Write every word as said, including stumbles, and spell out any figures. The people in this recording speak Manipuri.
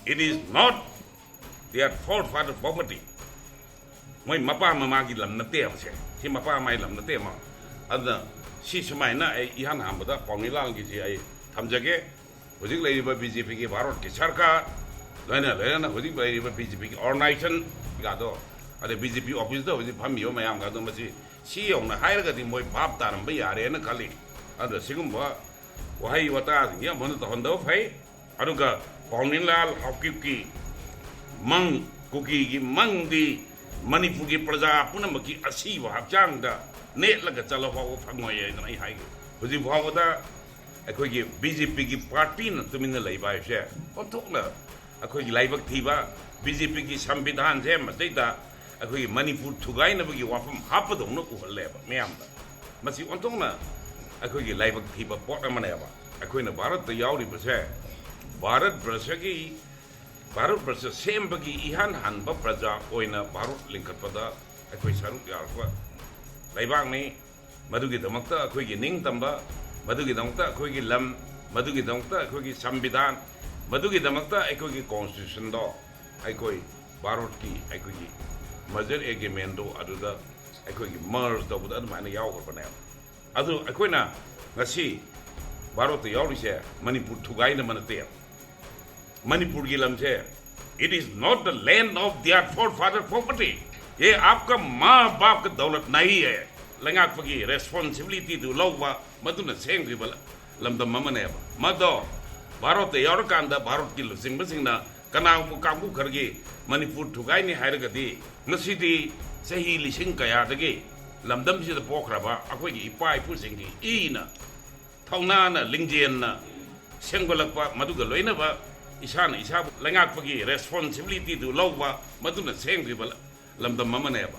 It is not their forefather property. ꯃꯣꯏ ꯃꯄꯥ ꯃꯃꯥꯒꯤ ꯂꯝ ꯅꯠꯇꯦ ꯍꯥꯏꯕꯁꯦ꯫ ꯁꯤ ꯃꯄꯥ ꯃꯃꯥꯒꯤ ꯂꯝ ꯅꯠꯇꯦ ꯑꯃ꯫ ꯑꯗꯨꯅ ꯁꯤ ꯁꯨꯃꯥꯏꯅ ꯑꯩ ꯏꯍꯥꯟ ꯍꯥꯟꯕꯗ ꯄꯥꯎꯅꯤꯂꯥꯜꯒꯤꯁꯤ ꯑꯩ ꯊꯝꯖꯒꯦ꯫ ꯍꯧꯖꯤꯛ ꯂꯩꯔꯤꯕ ꯕꯤ ꯖꯦ ꯄꯤꯒꯤ ꯚꯥꯔꯠꯀꯤ ꯁꯔꯀꯥꯔ, ꯂꯣꯏꯅ ꯂꯣꯏꯅꯅ ꯍꯧꯖꯤꯛ ꯂꯩꯔꯤꯕ ꯕꯤ ꯖꯦ ꯄꯤꯒꯤ organization ꯀꯩꯀꯥꯗꯣ, ꯑꯗꯩ ꯕꯤ ꯖꯦ ꯄꯤ office ꯇ ꯍꯧꯖꯤꯛ ꯐꯝꯃꯤꯕ ꯃꯌꯥꯝꯒ ꯑꯗꯨ ꯃꯁꯤ ꯁꯤ ꯌꯧꯅ ꯍꯥꯏꯔꯒꯗꯤ ꯃꯣꯏ ꯚꯥꯞ ꯇꯥꯔꯝꯕ ꯌꯥꯔꯦꯅ ꯈꯜꯂꯤ꯫ ꯑꯗꯨꯅ ꯁꯤꯒꯨꯝꯕ ꯋꯥꯍꯩ ꯋꯥꯇꯥꯁꯤꯡꯁꯤ ꯑꯃꯨꯛ ꯍꯟꯅ ꯇꯧꯍꯟꯗꯕ ꯐꯩ꯫ ꯑꯗꯨꯒ ꯄꯥꯎꯅꯤꯂꯥꯜ ꯍꯥꯎꯀꯤꯞꯀꯤ ꯃꯪ, ꯀꯨꯀꯤꯒꯤ ꯃꯪꯗꯤ ꯃꯅꯤꯄꯨꯔꯒꯤ ꯄ꯭ꯔꯖꯥ ꯄꯨꯝꯅꯃꯛꯀꯤ ꯑꯁꯤꯕ ꯍꯛꯆꯥꯡꯗ ꯅꯦꯠꯂꯒ ꯆꯠꯂ ꯐꯥꯎꯕ ꯐꯪꯉꯣꯏ ꯍꯥꯏꯗꯅ ꯑꯩ ꯍꯥꯏꯒꯦ꯫ ꯍꯧꯖꯤꯛ ꯐꯥꯎꯕꯗ ꯑꯩꯈꯣꯏꯒꯤ ꯕꯤ ꯖꯦ ꯄꯤꯒꯤ ꯄꯥꯔꯇꯤꯅ ꯇꯨꯃꯤꯟꯅ ꯂꯩꯕ ꯍꯥꯏꯕꯁꯦ ꯑꯣꯟꯊꯣꯛꯅ ꯑꯩꯈꯣꯏꯒꯤ ꯂꯥꯏꯕꯛ ꯊꯤꯕ, ꯕꯤ ꯖꯦ ꯄꯤꯒꯤ ꯁꯪꯕꯤꯙꯥꯟꯁꯦ ꯃꯁꯤꯗꯩꯗ ꯑꯩꯈꯣꯏꯒꯤ ꯃꯅꯤꯄꯨꯔ ꯊꯨꯒꯥꯏꯅꯕꯒꯤ ꯋꯥꯐꯝ ꯍꯥꯞꯄꯗꯧꯅ ꯎꯍꯜꯂꯦꯕ ꯃꯌꯥꯝꯗ꯫ ꯃꯁꯤ ꯑꯣꯟꯊꯣꯛꯅ ꯑꯩꯈꯣꯏꯒꯤ ꯂꯥꯏꯕꯛ ꯊꯤꯕ ꯄꯣꯠ ꯑꯃꯅꯦꯕ꯫ ꯑꯩꯈꯣꯏꯅ ꯚꯥꯔꯠꯇ ꯌꯥꯎꯔꯤꯕꯁꯦ, ꯚꯥꯔꯠ ꯕꯔꯁꯒꯤ, ꯚꯥꯔꯠ ꯕꯔꯁ ꯁꯦꯝꯕꯒꯤ ꯏꯍꯥꯟ ꯍꯥꯟꯕ ꯄ꯭ꯔꯖꯥ ꯑꯣꯏꯅ ꯚꯥꯔꯠ ꯂꯤꯡꯈꯠꯄꯗ ꯑꯩꯈꯣꯏ ꯁꯔꯨꯛ ꯌꯥꯔꯛꯄ ꯂꯩꯕꯥꯛꯅꯤ꯫ ꯃꯗꯨꯒꯤꯗꯃꯛꯇ ꯑꯩꯈꯣꯏꯒꯤ ꯅꯤꯡꯇꯝꯕ, ꯃꯗꯨꯒꯤꯗꯃꯛꯇ ꯑꯩꯈꯣꯏꯒꯤ ꯂꯝ, ꯃꯗꯨꯒꯤꯗꯃꯛꯇ ꯑꯩꯈꯣꯏꯒꯤ ꯁꯪꯕꯤꯙꯥꯟ, ꯃꯗꯨꯒꯤꯗꯃꯛꯇ ꯑꯩꯈꯣꯏꯒꯤ constitution ꯗꯣ ꯑꯩꯈꯣꯏ ꯚꯥꯔꯠꯀꯤ ꯑꯩꯈꯣꯏꯒꯤ merger agreement ꯗꯣ ꯑꯗꯨꯗ ꯑꯩꯈꯣꯏꯒꯤ merge ꯇꯧꯕꯗ ꯑꯗꯨꯃꯥꯏꯅ ꯌꯥꯎꯈ꯭ꯔꯕꯅꯦꯕ꯫ ꯑꯗꯨ ꯑꯩꯈꯣꯏꯅ ꯉꯁꯤ ꯚꯥꯔꯠꯇ ꯌꯥꯎꯔꯤꯁꯦ ꯃꯅꯤꯄꯨꯔ ꯊꯨꯒꯥꯏꯅꯕ ꯅꯠꯇꯦꯕ꯫ ꯃꯅꯤꯄꯨꯔꯒꯤ ꯂꯝꯁꯦ, it is not the land of their forefather property. ये आपका माँ बाप का दौलत नहीं है꯫ ꯂꯩꯉꯥꯛꯄꯒꯤ responsibility ꯗꯨ ꯂꯧꯕ, ꯃꯗꯨꯅ ꯁꯦꯝꯈꯤꯕ ꯂꯝꯗꯝ ꯑꯃꯅꯦꯕ꯫ ꯃꯗꯣ ꯚꯥꯔꯠꯇ ꯌꯥꯎꯔꯀꯥꯟꯗ ꯚꯥꯔꯠꯀꯤ ꯂꯨꯆꯤꯡꯕꯁꯤꯡꯅ ꯀꯅꯥꯒꯨꯝꯕ ꯀꯥꯡꯕꯨ ꯈꯔꯒꯤ ꯃꯅꯤꯄꯨꯔ ꯊꯨꯒꯥꯏꯅꯤ ꯍꯥꯏꯔꯒꯗꯤ, ꯉꯁꯤꯗꯤ ꯆꯍꯤ ꯂꯤꯁꯤꯡ ꯀꯌꯥꯗꯒꯤ ꯂꯝꯗꯝꯁꯤꯗ ꯄꯣꯛꯈ꯭ꯔꯕ ꯑꯩꯈꯣꯏꯒꯤ ꯏꯄꯥ ꯏꯄꯨꯁꯤꯡꯒꯤ ꯏꯅ, ꯊꯧꯅꯥꯅ, ꯂꯤꯡꯖꯦꯜꯅ ꯁꯦꯝꯒꯠꯂꯛꯄ, ꯃꯗꯨꯒ ꯂꯣꯏꯅꯕ ꯏꯁꯥꯅ ꯏꯁꯥꯕꯨ ꯂꯩꯉꯥꯛꯄꯒꯤ responsibility ꯗꯨ ꯂꯧꯕ, ꯃꯗꯨꯅ ꯁꯦꯝꯈꯤꯕ ꯂꯝꯗꯝ ꯑꯃꯅꯦꯕ꯫